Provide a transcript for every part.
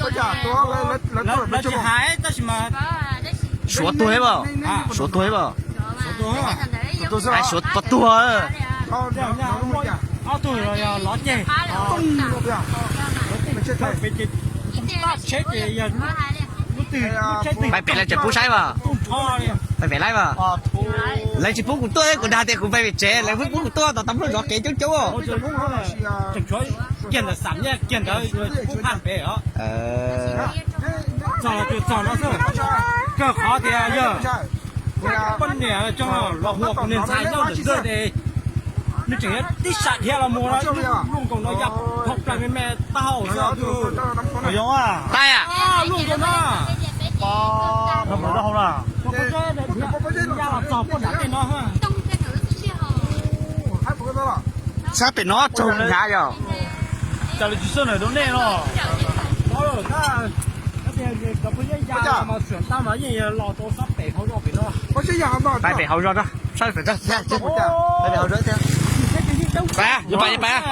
Lawv tsis hais tab sis mas Suav tuag mas, Suav tuag mas, Suav tuag, Suav pov tuag. Ob tug los yog lov ceg, tsheb ces yog lub twg, lub tsheb twg, pais pem lawv tseem pub saib mas, pais pem laib mas. Lawv tsis pub kuv tuaj, kuv dag tias kuv pais pem tsev, lawv pub kuv tuaj tom tau nplooj zov kev coob coob. Tseem tshuav kiag ntawd xam nyiaj kiag ntawd pub phaj pem os. Txog los tsuas txog no xwb, kawg qhov tias yog poj niam tso los hu kuv niag ntxhais nyob ntawm ntawd es nws tseem yuav tib sam dhia los mus no, lub nkaus no ya phom plas me me taub hau xwb. Taij, lub nkaus no, ya los txog poj nram tej no. Sab pem no tsaug hnyav yog. Cas lawv tsis xub nawm rau nej no? Pais pem hauv zos, sab pem hauv zos, pais pem hauv zos. Pais, yuav pais, yuav pais.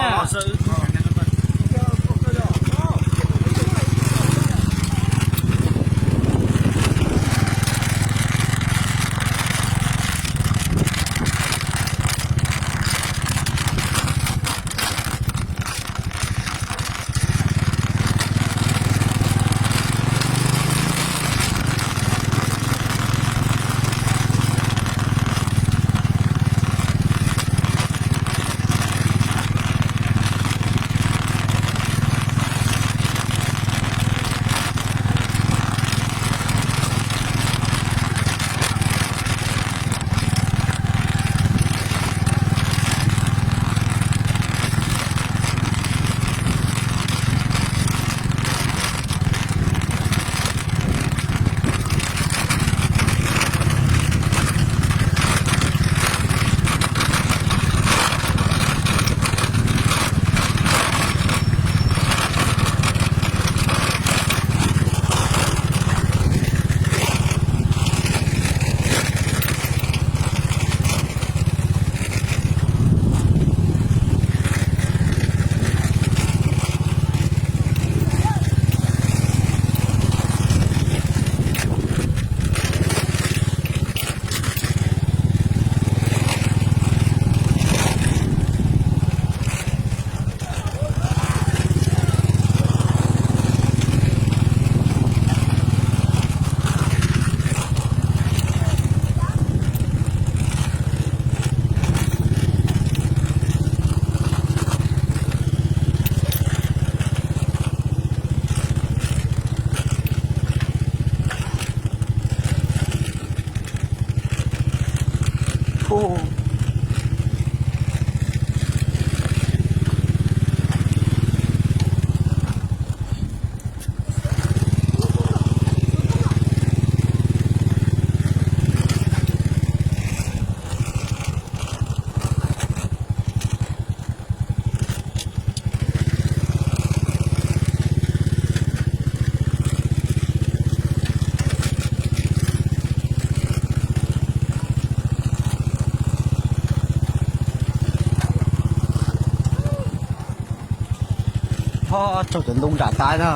Thaub tsaug cov ntoo nram tas na.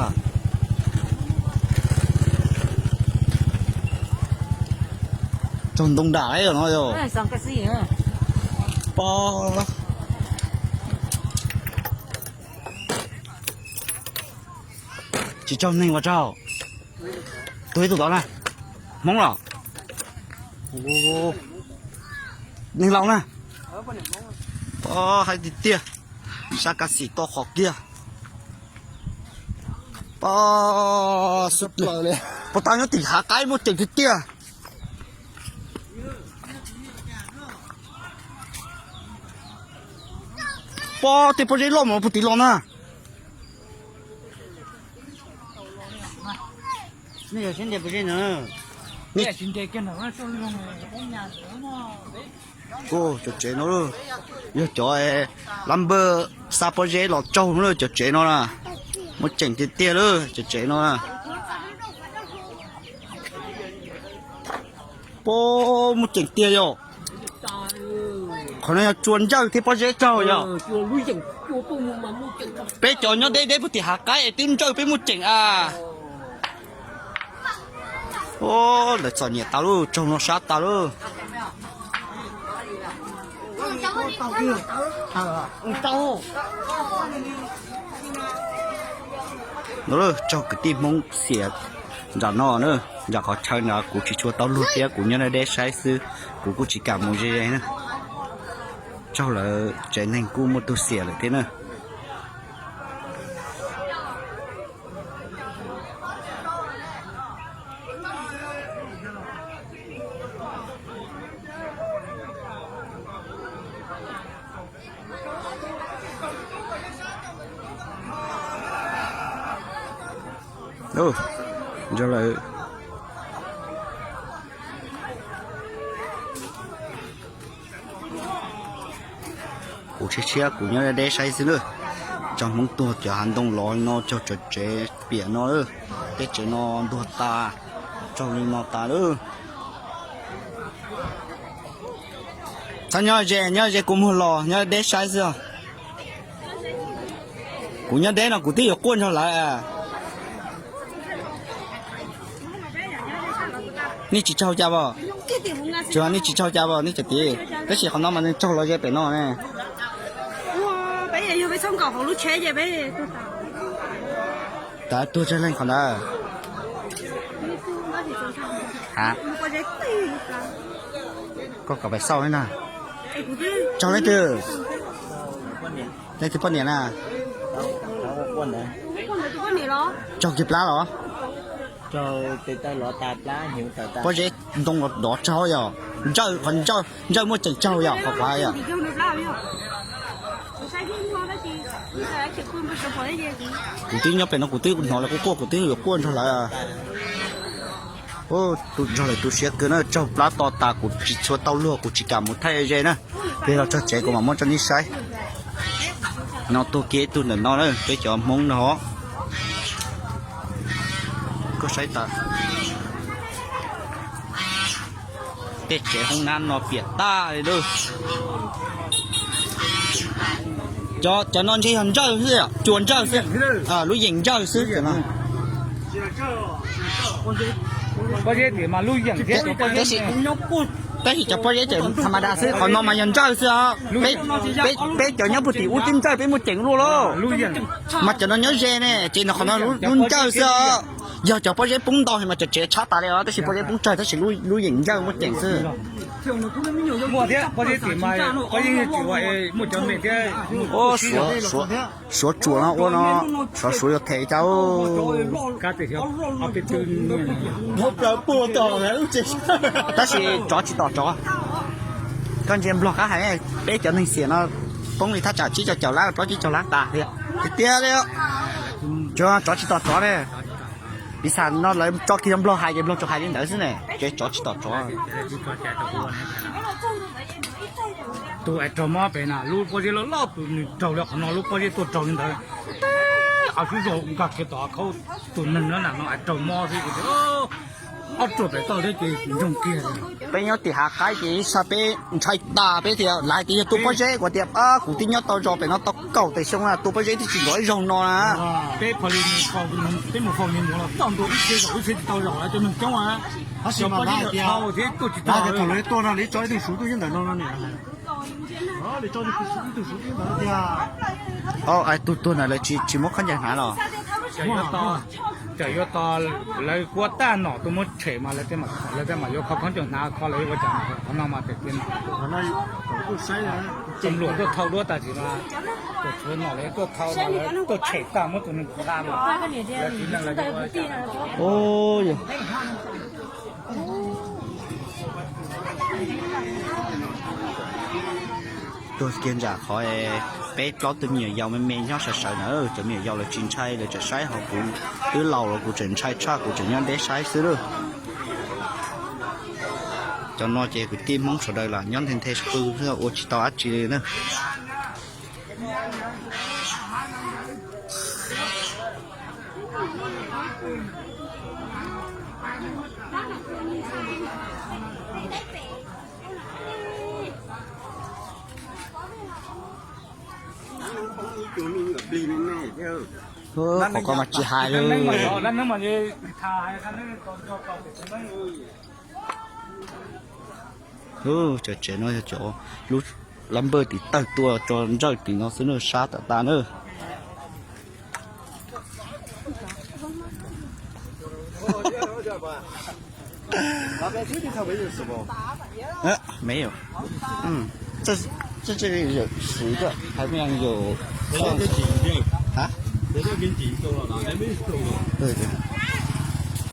Tsaug ntoo nram no yog. Pog, tsis tsaug neeg ua tsaug. Tus ib tug tod na, Hmoob los? Neeg laus na. Pog, hais tiag tiag, sab kas xim tau qhov kiag. Pog, puas tau nyob tim hav qaib muaj ceem tiag tiag. Pog, tej pob zeb loj mas puag tid los na. Cov tsev no yog cov lab npawj xa pob zeb los tsaug na, cov tsev no na. Muaj ceem tiag tiag lawm cov tsev no na. Pog, muaj ceem tiag yog. Qhov no yog tsua ntsawj thiab pob zeb raug yog. Peb cov nyob deb deb puag tim hav qaib es twb ntsawj peb muaj ceem a. Lawv txom nyem tas lauj, raug no sab tas lauj. Raug kwv tij Hmoob xiam nram no na, nram qhov chaw nrad kuv tsis tshua tau luag thiab kuv nyob deb deb saib xwb, kuv kuj tsis kam mus ze ze na. Raug lawm tsev neeg kuj muaj tug xiam lawm thiab na. Raug lawm. Kuv tshiab tshiab kuv nyob deb deb saib xwb na. Raug Hmoob tuag cov hav ntoo los li no, raug cov tsev piam no, tej tsev no ntuag tas, raug li no tas lawm. Txhob nyob ze, nyob ze kua muag los, nyob deb saib xwb os. Kuv nyob deb no kuv twb yuav quaj nrog lawv. Nej tsis tsaug cas as? Tsuas nej tsis tsaug cas as nej cov tid, tab sis qhov no mas nws tsaug los ze pem no ne. Tas tuag tsawg leej qhov ntawd. Ha, koj kom pais xauj na. Tsaug leej twg? Leej twg poj niam na? Tsaug kiag plab los? Pob zeb ntoo los dov tsaug yog. Ntsawj, qhov ntsawj muaj ceem tsaug yog qhov qhov yog. Kuv twb nyob pem no kuv twb hnov lawv quaj quaj kuv twb yuav quaj nrog lawv. Tus zog lawm tu siab kawg na, tsaug plab to tas kuv tsis tshua tau luag kuv tsis kam mus thaij ze na. Peb los txog tsev kuv mam muab rau nej saib. No tuag kiag ib tug ntawm no na, peb cov Hmoob no. Koj saib tas. Tej tsev hoob nab no piam tag li lawm. Cov no ntshe yog ntsawj xwb, cua ntsawj xwb, lub yeem ntsawj xwb. Tab sis cov pob zeb ces tham ma das xwb, qhov no mas yog ntsawj xwb os. Peb cov nyob puag tim ub twb ntsawj peb muaj ceem luaj lauj. Mas cov no nyob ze ne, ces no qhov no lub ntsawj xwb os. Yog cov pob zeb poob ntau mas cov tsev tshab tas li os, tab sis pob zeb poob tsawg tab sis lub yeem ntsawj muaj ceem xwb. Suav tsuas no ua no, suav suav yuav them cas. Tab sis tsov tsis tom tsov. Koj ntsia nplog qab hais, peb cov neeg xiam no poob li thaj tsam tsib caug caum lab plaub tsib caug lab tas tiag tiag li. Tsuas tsov tsis tom tsov ne. Piv xam no lawv tso kiag nplog hais ces nplog tsuas hais li ntawd xwb ne, ces tsov tsis tom tsov. Tus es raug mob pem na, lub pob zeb loj loj tus nws raug li qhov no, lub pob zeb tuaj raug li ntawd. Av xub zog nkag kiag tom khaub, tus neeg no na no es raug mob xwb. Ob ruam pem toj thiab ces ntsoog kiag. Peb nyob tim hav qaib ces ib sab peb ntshai tas peb tias lawv tias yog tua pob zeb, kuv tias kuv twb nyob tau zos pem no tau kaum tawm xyoo na, tua pob zeb twb tsis nrov ib zaug no na. Peb mus faus ni mus los txoj ntua ib txhia zaum ib txhia tsis tau zaum lawv cov neeg coob na. Cov pob zeb tau thiab tuaj tsis tau. Thaum lawv tuaj no lawv tso ib tug suv tuaj nyob ntawm no no ne. Tug tuag na lawv tsis muab khaub ncaws hnav los? Txawm yuav tos lawv kuab tag nom tuaj muab tshem mas lawv thiaj mam yuav kho khaub ncaws hnav kho lawv yuav ua cas. Qhov no mas tam sim no txom luam tuaj thau duab tag sim no, tus tshuav nom lawv tuaj thau mas lawv tuaj tshem tag muab tus neeg nqa mas lawv tsis neeg lawv yuav ua cas. Tuag kiag ntsam qhov peb plaub tug me nyuam yaus me me nyob sawv sawv na, cov me nyuam yaus lawv tsis ntshai, lawv tseem saib, ho kuv twb laus los kuv tseem ntshai tshaj, kuv tseem nyob deb saib xwb lauj. Cov no ces kwv tij Hmoob sawv daws los nyob nthe nthe qw xwb ua tsis tau dab tsi li na. Qhov ko mas tsis hais li. Cov tsev no yog cov lub lab npawj tim tawg tuaj tso ntsawj tim no xwb na, sab tam tag na. Ờ, 没有。嗯，这这这里有十个，还没有有。啊？对对。